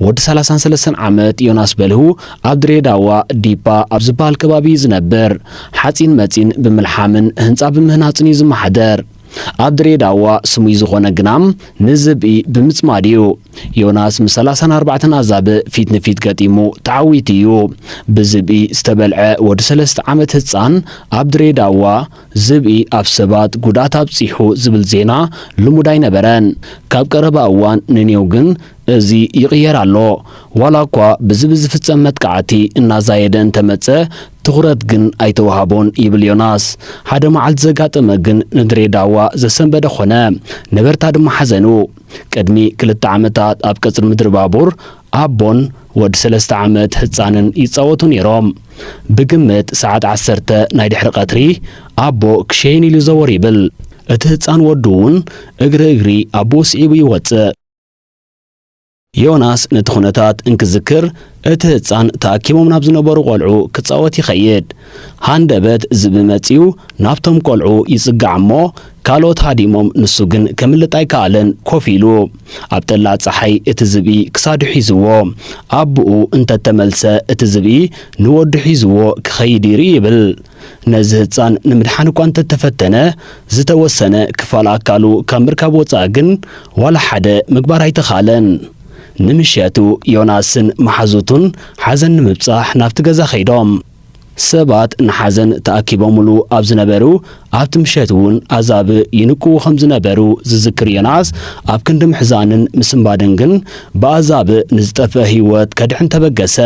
ወዲ ሰላሳን ሰለስተን ዓመት ዮናስ በልሁ ኣብ ድሬዳዋ ዲፓ ኣብ ዝበሃል ከባቢ እዩ ዝነብር። ሓጺን መጺን ብምልሓምን ህንጻ ብምህናጽን እዩ ዝመሓደር። ኣብ ድሬዳዋ ስሙይ ዝኾነ ግናም ንዝብኢ ብምጽማድ እዩ። ዮናስ ምስ ሰላሳን ኣርባዕተን ኣዛብእ ፊት ንፊት ገጢሙ ተዓዊቱ እዩ። ብዝብኢ ዝተበልዐ ወዲ ሰለስተ ዓመት ህጻን ኣብ ድሬዳዋ ዝብኢ ኣብ ሰባት ጉድኣት ኣብጺሑ ዝብል ዜና ልሙድ ኣይነበረን። ካብ ቀረባ እዋን ንኔው ግን እዚ ይቕየር ኣሎ። ዋላ እኳ ብዝብኢ ዝፍጸም መጥቃዕቲ እናዛየደ እንተመጸ፣ ትኹረት ግን ኣይተዋህቦን ይብል ዮናስ። ሓደ መዓልቲ ዘጋጠመ ግን ንድሬዳዋ ዘሰንበደ ኾነ። ነበርታ ድማ ሓዘኑ። ቅድሚ ክልተ ዓመታት ኣብ ቀጽሪ ምድሪ ባቡር ኣቦን ወዲ ሰለስተ ዓመት ህጻንን ይጻወቱ ነይሮም። ብግምት ሰዓት ዓሰርተ ናይ ድሕሪ ቀትሪ ኣቦ ክሸይን ኢሉ ዘወር ይብል። እቲ ህጻን ወዱ እውን እግሪ እግሪ ኣቦኡ ስዒቡ ይወጽእ። ዮናስ ነቲ ኩነታት እንክዝክር፣ እቲ ህጻን ተኣኪቦም ናብ ዝነበሩ ቆልዑ ክጻወት ይኸይድ። ሃንደበት ዝብኢ መጺኡ ናብቶም ቆልዑ ይጽጋዕ እሞ፣ ካልኦት ሃዲሞም፣ ንሱ ግን ከምልጥ ኣይከኣለን፣ ኮፍ ኢሉ። ኣብ ጠላዕ ጸሓይ እቲ ዝብኢ ክሳዱ ሒዝዎ። ኣቦኡ እንተተመልሰ፣ እቲ ዝብኢ ንወዱ ሒዝዎ ክኸይድ ይርኢ ይብል። ነዚ ህጻን ንምድሓን እኳ እንተተፈተነ፣ ዝተወሰነ ክፋል ኣካሉ ካብ ምርካብ ወጻኢ ግን ዋላ ሓደ ምግባር ኣይተኻእለን። ንምሸቱ ዮናስን መሓዙቱን ሓዘን ንምብጻሕ ናብቲ ገዛ ከይዶም። ሰባት ንሓዘን ተኣኪቦምሉ ኣብ ዝነበሩ ኣብቲ ምሸት እውን ኣዛብእ ይንቅዉ ከም ዝነበሩ ዝዝክር ዮናስ፣ ኣብ ክንዲ ምሕዛንን ምስንባድን ግን ብኣዛብእ ንዝጠፍአ ህይወት ከድሕን ተበገሰ።